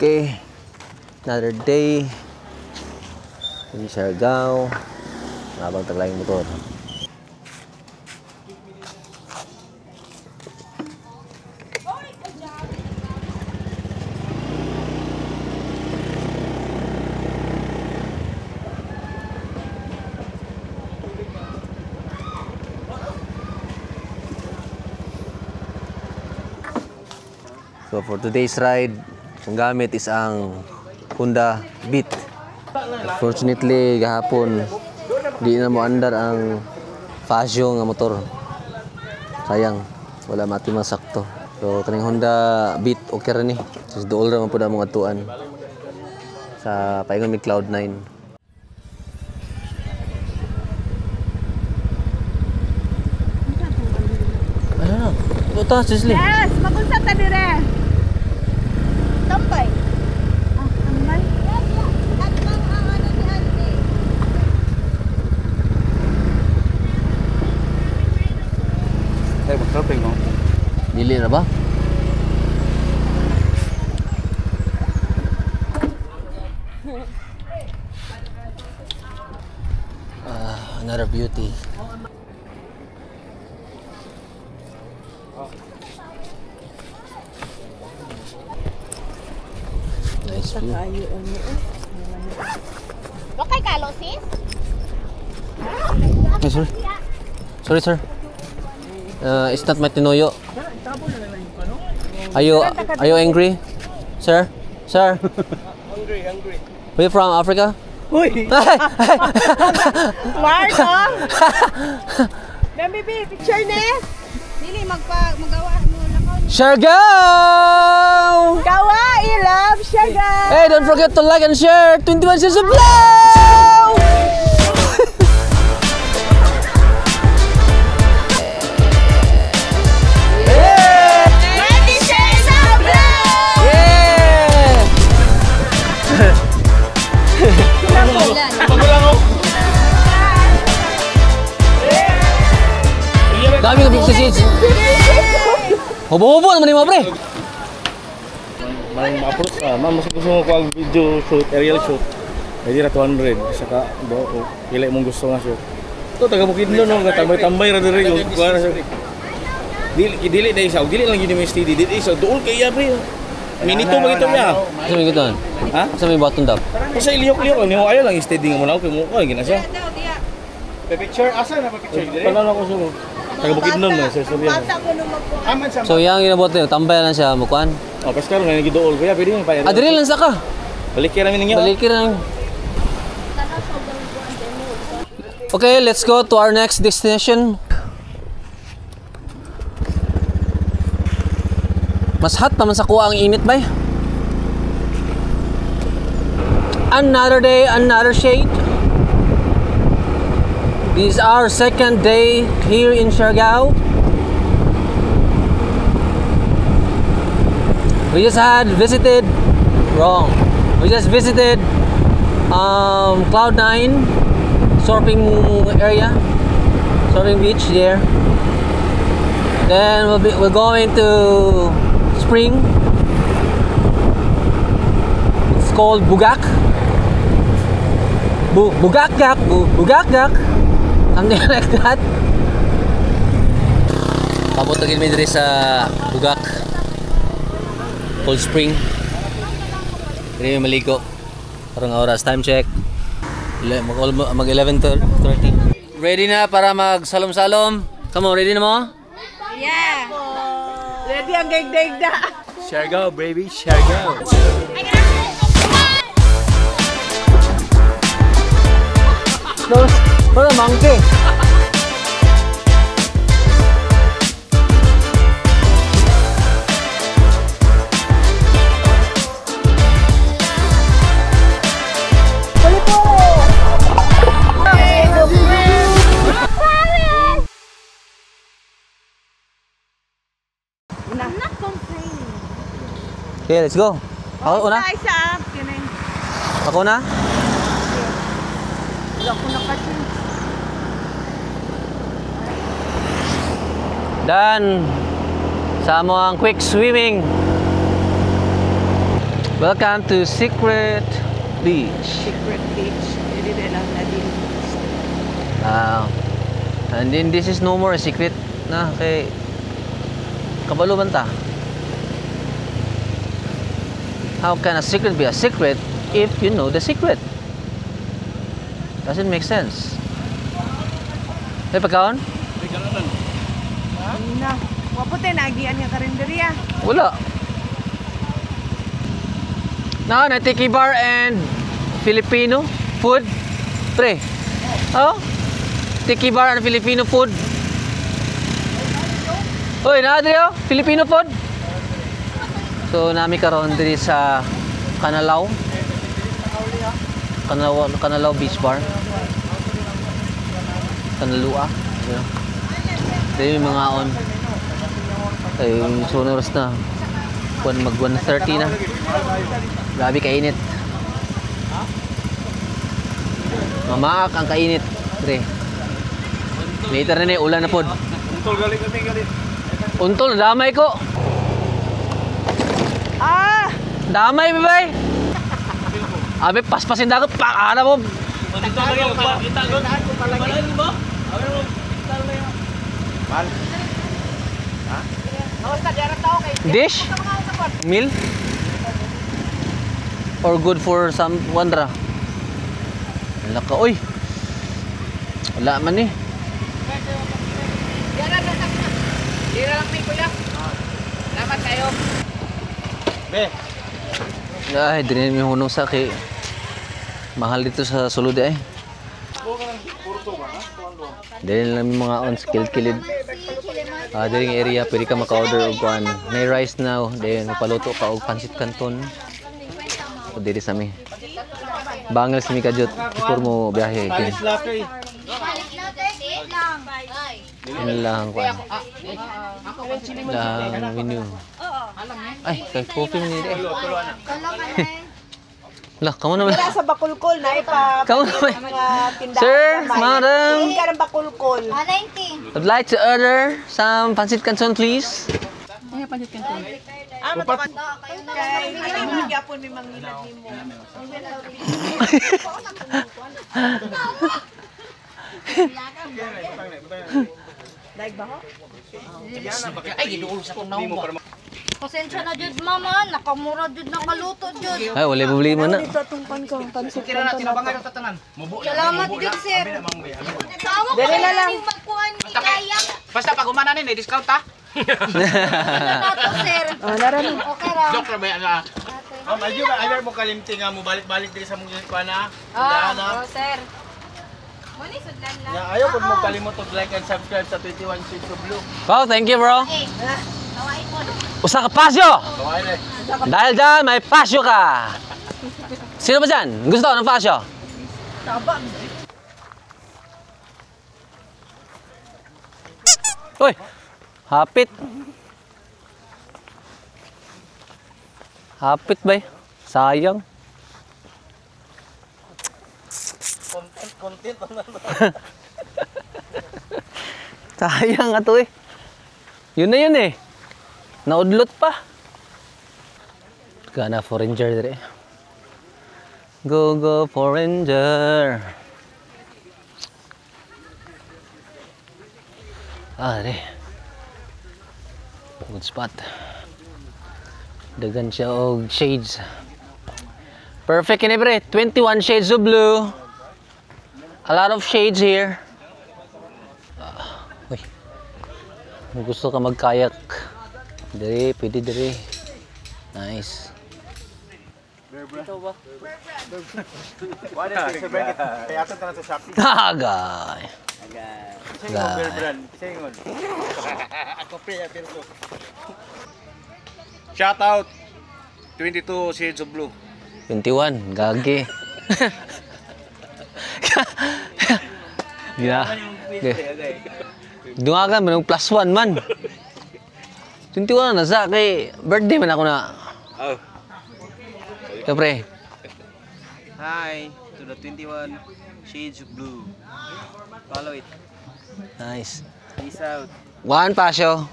Okay, another day in Siargao. Habang taglayong motor. So for today's ride, ang gamit is ang Honda Beat. Unfortunately, gahapon di na mo andar ang Faggio nga motor. Sayang, wala mati masakto. So kaning Honda Beat okay ra ni. So dool ra man pud among atuan sa paingon mi Cloud 9. Ano na? Ito, Cecily. Yes, magunsa ta dire. Tambay. Ah, tambay. At ang ano ni Ate. Hey, mag-shopping no? Dili na ba? Another beauty. Nice view. Okay kalo, sis? Hey, sorry. Sorry, sir. It's not my tinoyo. Are you angry? Sir? Sir? Hungry, hungry. Are you from Africa? Uy! Marco! Baby, picture na! Dili, magawa mo lakaw. Siargao! Kawaii love, Siargao! Hey, don't forget to like and share 21 Seasons of Love! Yeah! 20 shares of love! Yeah! Dami ng 56. Hubo-hubo naman yung mga pre. Mang ma-approach ka, ma'am, mas gusto mo kuha video shoot, aerial shoot. Pwede ra 200, isa ka, do, pila imong gusto nga shoot. Ito, taga Bukidnon, no, tambay-tambay ra diri, kuha na siya. Dili na isa, dili lang yun yung steady, dili isa, dool kay iya, pre. Minito magito niya. Sa may giton? Ha? Sa may button dab? Kasi lihok-lihok, niyo ayaw lang steady nga mo na, okay mo, kuha gina siya. Picture, asa na pa-picture dire? Pala ko siya. Taga Bukidnon, no, sir, sabi Bata ko nung magkuha. Aman sa So yang ginabot niyo, tambay lang siya mukuan. Oh, pas karon nga gidool kuya, pwede nga pa. Ah, diri lang sa ka. Balik kay ramin ninyo. Balikin lang. Okay, let's go to our next destination. Mas hot pa man sa kuha ang init bay. Another day, another shade. This is our second day here in Siargao. We just had visited We just visited Cloud 9 surfing area, surfing beach there. Then we're going to spring. It's called Bugak. Bugakgak, Bugakgak. Something like that. Pabot na kami diri sa Bugak Cold Spring. Diri may maligo. Karong oras, time check. Mag 11:30. Ready na para magsalom-salom? Come on, ready na mo? Yeah! Ready ang gaigdaigda! Siargao, baby, Siargao. No, wala monkey. I'm not complaining. Okay, let's go. Ako una? Isa, isa. Ako na? Wala ko na kasi. Dan sa mo ang quick swimming. Welcome to Secret Beach. Secret Beach. Dili na lang na din. And then this is no more a secret na kay kabalo man ta. How can a secret be a secret if you know the secret? Doesn't make sense. May pagkaon? Na. Wa po tayo naagian nga karinderya. Wala. Na, na Tiki Bar and Filipino food. Pre. Oh? Tiki Bar and Filipino food. Uy, naa diri oh, Filipino food. So nami karon diri sa Canalao. Canalao, Canalao Beach Bar. Kanalua. Yeah. Diri may mga on. Ay, so oras na. Kung mag 1:30 na. Grabe kainit. Mamaak ang kainit. Pre. Later na ni, ulan na pod. Untol gali kami gali. Untol, damay ko. Ah! Damay, bibay. Abi, paspasin dagat. Pakala mo. Untol gali kita gud. Wala ba? Awe mo kita na yun. Mal. Basta dara tao kay Dish? Meal? Or good for some one ra? Wala ka, oy. Wala man eh. Dara na sa Dira lang may kuya. Salamat kayo. Be. Ay, di na hunong sa kay mahal dito sa sulod eh. Dili lang yung mga on kilid-kilid. Ah, dili nga area pwede ka maka-order og kuan. May rice now, then paluto ka og pancit canton. O dili sa mi. Bangil sa mi kajut before mo biyahe kay. Latte. Lang. Yun lang kuan. Lang menu. Ay, kay coffee mo nila eh. Lah, kamo naman. Dira sa Bakulkol na ipa Kamo naman. mga tindahan. Sir, gamay. madam. Tingin ka ng Bakulkol. Ah, 90. I'd like to order some pancit canton, please. Ah, matukan. Kay dili mo gyapon may mangilad nimo. Like ba ho? Pasensya na jud mama, nakamura jud nakaluto jud. Ay, wala problema na. Dito atong pan ko, pansit canton na to. Salamat jud, sir. Tawa ko Dali na lang. magkuan ni kaya. Basta pag umana ni discount ha. Na to, sir. Oh, nara na. Okay ra. Joke ra ba yan ah. Ma'am, ayaw ba ayaw mo kalimti nga mo balik-balik diri sa mong kuan na. Ah, oh, sir. Ya, ayaw pud mo kalimot og like and subscribe sa 21 Shades of Blue. Wow, thank you, bro. Eh, tawain mo. Usa ka pasyo! Kawai na. Dahil dyan, may pasyo ka! Sino ba dyan? Gusto ng pasyo? Uy! Hapit! Hapit ba eh? Sayang. Content, content. Sayang ato eh. Yun na yun eh. Naudlot pa. Gana foreigner dire. Go go foreigner. Ah, dire. Good spot. Dagan siya og shades. Perfect kini pre. 21 shades of blue. A lot of shades here. Ah, uy. Kung gusto ka mag-kayak, dire, pwede dire. Nice. Wala sa brand. Kaya ato tanan sa Shopee. Agay. Sa bear brand. Singon. Ako pre, apil ko. Shout out 22 Shades of Blue. 21, gagi. Yeah. Dungagan man plus 1 man. 21 na sa kay birthday man ako na. Oh. Siyempre. Hi to the 21 Shades of Blue. Follow it. Nice. Peace out. One pasyo.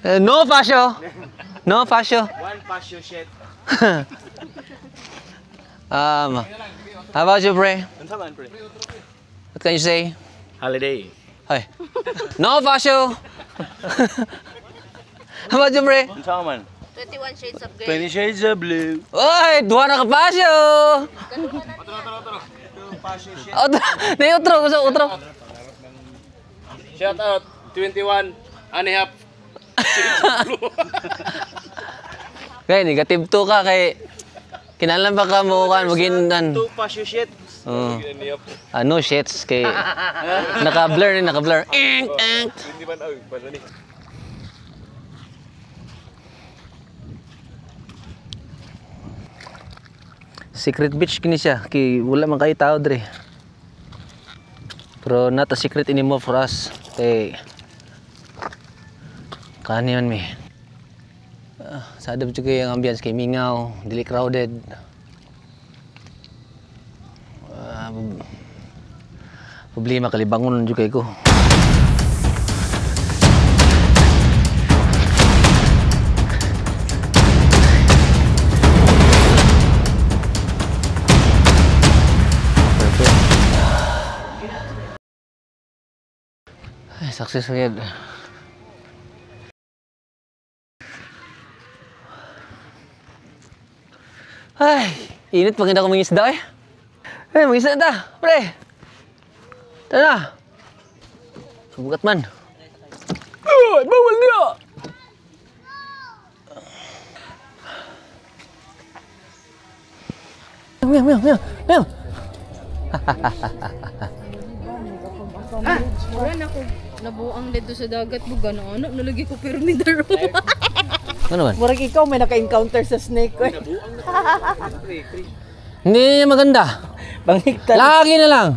Eh, no pasyo. No pasyo. One pasyo shit. How about you, pre? What can you say? Holiday. Hi. No, Pasyo! How about you, pre? Unsa man? 21 Shades of Grey. 20 Shades of Blue. Oy, duha na ka Pasyo! Otro, na otro, gusto otro. Shout out 21 and a half. Kay negative 2 ka kay kinahanglan ba ka mo kan maginan. Two pasyo shit. Oh. Ano shits kay naka-blur ni naka-blur. Ink, ink. Secret beach kini siya kay wala man kay tao dre. Pero not a secret anymore for us. Kay kani man mi. Sa adab jud kay ang ambience kay mingaw, dili crowded. Problema kalibangon jud kay ko. Perfect. Ay, success agad. Ay, init pag hindi ako mangisda eh. Ay, mangisda na ta, pre. Tara na. Subukat man. Ay, bawal niya! Meow, meow, meow, meow. Wala na ko nabuang dito sa dagat mo gano ano nalagi ko pero mi daro. Ano man? Murag ikaw may naka-encounter sa snake ko. Hindi niya maganda. Bangiktan. Lagi na lang.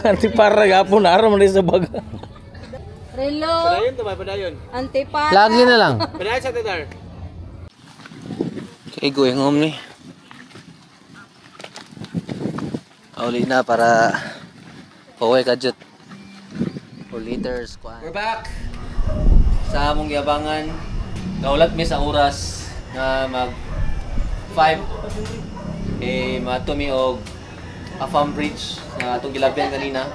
Antipara gapon araw man sa baga. Relo. Padayon to ba? Padayon. Antipara. Lagi na lang. Padayon sa Tedar. Okay, going home ni. Uli na para pauwi ka jut. 4 liters. We're back! Sa among giabangan, naulat mi sa oras na mag 5 eh matumi og Afam Bridge na atong gilabyan kanina.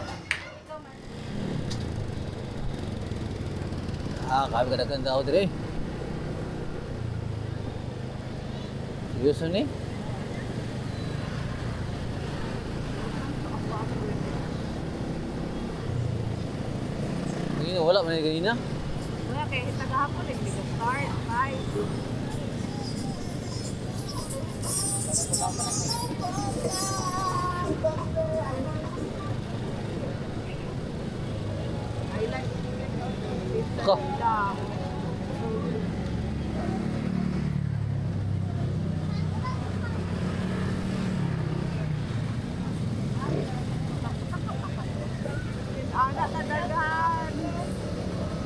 Ah, kami kadaghan tao dire. Seryoso ni? Kanina wala man kanina. Wala kay tagahapon eh, hindi ko start. Bye. Ako.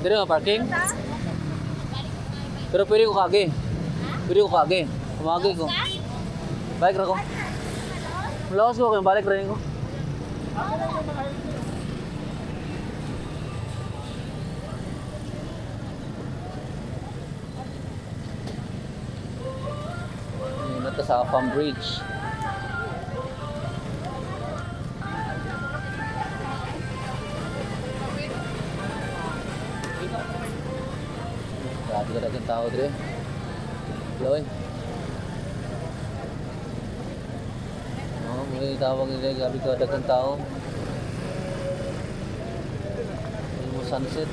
Dili nga parking? Pero pwede ko kagi. Pwede ko kagi. Kumagi ko. Balik ra ko. Lawas ko kung balik rin ko. Yun na to sa Afam Bridge. Grabe ka dagang tao dire. Loy. Oh, muli tawag nila, grabe ka dagang tao. Mo sunset.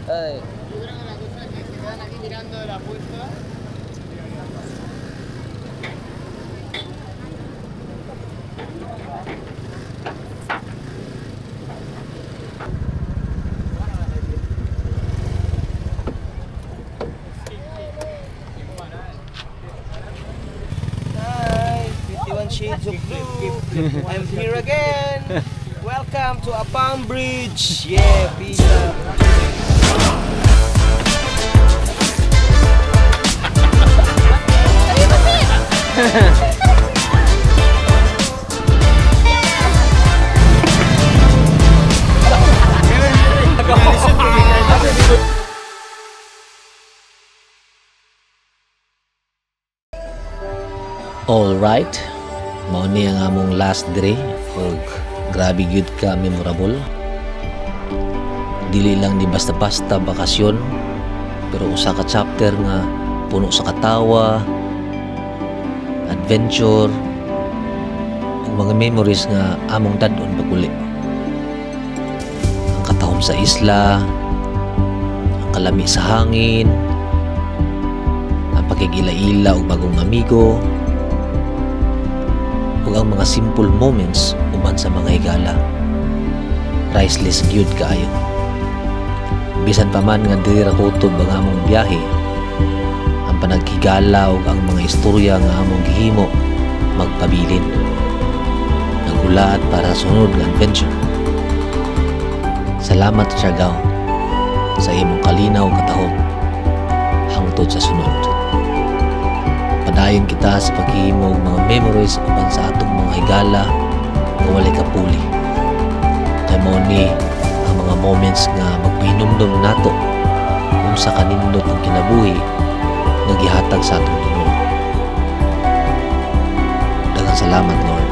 Ay. Yo creo que la cosa es que se quedan aquí mirando la apuesta. Hi, 51 Shades of Blue. I'm here again. Welcome to Apam Bridge. Yeah, peace out. Alright, mao ni ang among last day og grabe gyud ka memorable. Dili lang ni basta-basta bakasyon, pero usa ka chapter nga puno sa katawa, adventure, ug mga memories nga among dad-on pag-uli. Ang katahom sa isla, ang kalami sa hangin, ang pakig-ila-ila og bagong amigo, ug ang mga simple moments uban sa mga higala. Priceless gyud kaayo. Bisan pa man nga diri ra kutob ang among biyahe, ang panaghigala ug ang mga istorya nga among gihimo magpabilin. Naghulaat para sa sunod nga adventure. Salamat, Siargao, sa imong kalinaw ug katahom hangtod sa sunod. Padayon kita sa paghihimo og mga memories uban sa atong mga higala nga walay kapuli. Kay mao ni ang mga moments nga magpahinumdom nato unsa kanindot ang kinabuhi nga gihatag sa atong Ginoo. Daghang salamat, Lord.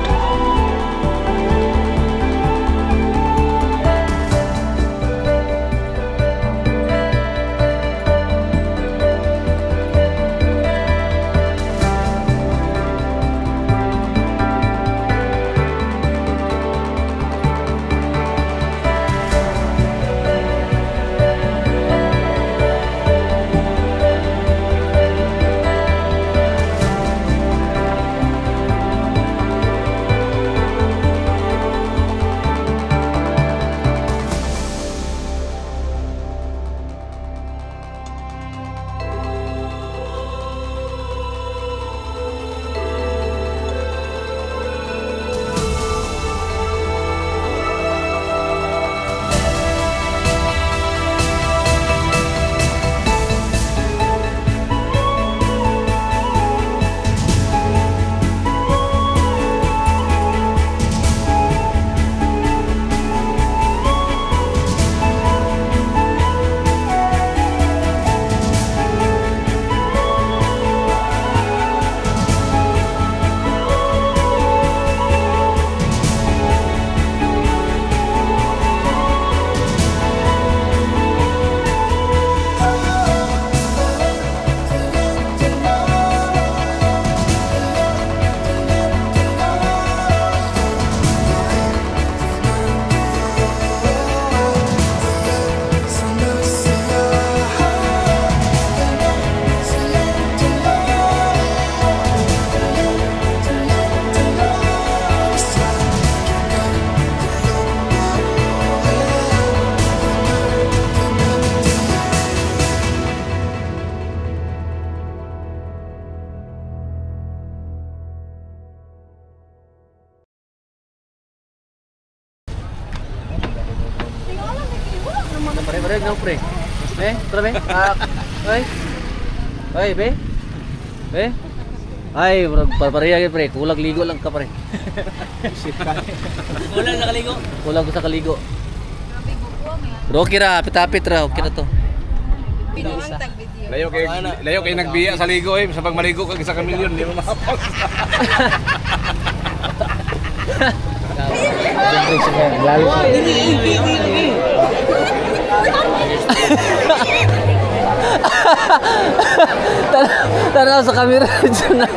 Pre, no, pre. Eh, tara be. Ah, oy. Oy, be. Be. Ay, bro, pareha gyud, pre. Kulag ligo lang ka, pre. Kulang sa kaligo. Kulang ko sa kaligo. Pero okay ra, apit-apit ra, okay na to. Layo kay nagbiya sa ligo eh. Sa pagmaligo kag isa ka milyon, di mo mahapag. Tanaw sa camera dyan na.